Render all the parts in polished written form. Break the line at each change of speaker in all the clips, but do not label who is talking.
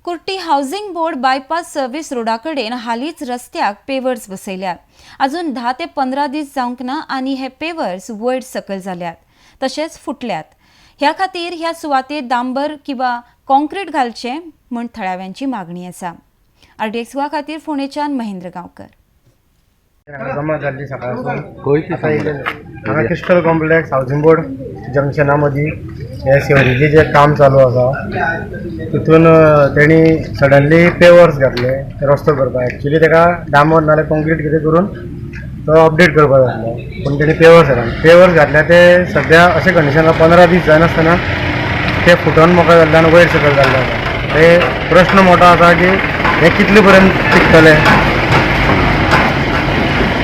Curti housing board bypass service रोडा कडेन हालींच रस्त्याक पेवर्स बसयल्यात. अजून 10 ते 15 दीस जावंक ना आनी हे पेवर्स वयर सकयल जाल्यात तशेंच फुटल्यात. ह्या खातीर ह्या सुवातेर डांबर किंवा कॉन्क्रीट घालचें म्हूण थळाव्यांची मागणी आसा. आरडीएक्स गोवा खातीर फोंडेच्यान महेंद्र गांवकर.
हांगा जमा जाल्ली सकाळसून.
खंय ती?
आतां येयलेले हांगा क्रिस्टल कॉम्प्लेक्स हावजींग बोर्ड जंक्शना मदीं हे सेवरीचें जें काम चालू आसा, तितून तेणी सडनली पेवर्स घातले ते रस्तो करपाक. एक्चुली तेका डांबर नाल्यार कॉन्क्रीट कितें करून तो अपडेट करपाक जाय आसलो, पूण तेणी पेवर्स घातले. पेवर्स घातल्या ते सद्या अशें कंडिशनार 15 दीस जायनासतना ते फुटोन मोकळे जाल्ले आनी वयर सकयल जाल्ले आसा. ते प्रश्न मोठो आसा की हे कितले पर्यंत टिकतले?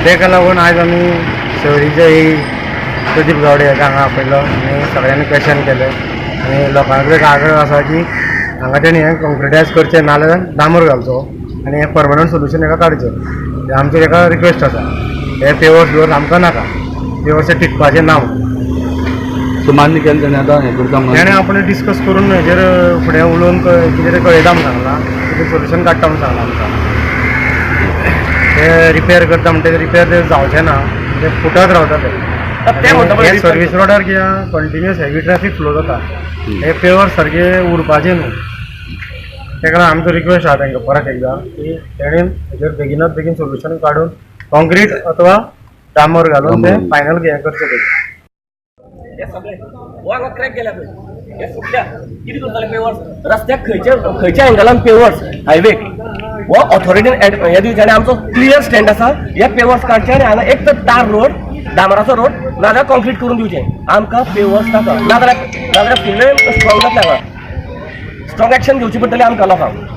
तेका लागून आयज आमी शहरीचे ही प्रदीप गावडे हाका हांगा आपयलो आनी सगळ्यांनी क्वेशन केलें आनी लोकां कडेन आग्रह आसा की हांगा तेणी हें कॉन्क्रिटायज करचें नाल्यार डांबर घालचो आनी हें परमनंट सोल्युशन हेका काडचें. हें आमचें तेका रिक्वेस्ट आसा. हे पेवर्स बिवर्स आमकां नाका, पेवर्स टिकपाचें ना म्हणून.
सो मान्य केलें तेणें, आतां हें करता म्हणून?
तेणें आपण डिस्कस करून हेजेर फुडें उलोवन कितें तें कळयता म्हूण सांगलां, कितें सोल्युशन काडटा म्हूण सांगलां आमकां. ते रिपेर करता म्हणटा, ते रिपेर ते जावचें ना, ते फुटत रावता. ते
ते म्हणटा पळय.
हे सर्वीस रोडार कितें कंटिन्युअस हेवी ट्रॅफिक फ्लो जाता, हे पेवर सारके उरपाचे न्हू. तेका लागून आमचो रिक्वेस्ट आहा तांकां परत एकदां की तेणेन हेजेर बेगिनात बेगीन सोल्युशन काडून कॉन्क्रीट अथवा डांबर घालून ते
डांबर.
फायनल हें करचें तेजें.
हे सगळे हो हांगा क्रॅक गेल्या पळय, हे फुटल्या. कितें करतले पेवर्स रस्त्याक? खंयच्या खंयच्या एंगलान पेवर्स हायवेक हो ऑथॉरिटीन हे दिवचे? आनी आमचो क्लियर स्टँड आसा, हे पेवर्स काडचे आनी हांगा एक तर तार रोड, डांबराचो रोड, नाजाल्यार कॉन्क्रीट करून दिवचे. आमकां पेवर्स नाका, नाजाल्यार फुडले स्ट्रॉंग जातले. हांगा स्ट्रॉंग एक्शन घेवची पडटली आमकां लोकांक.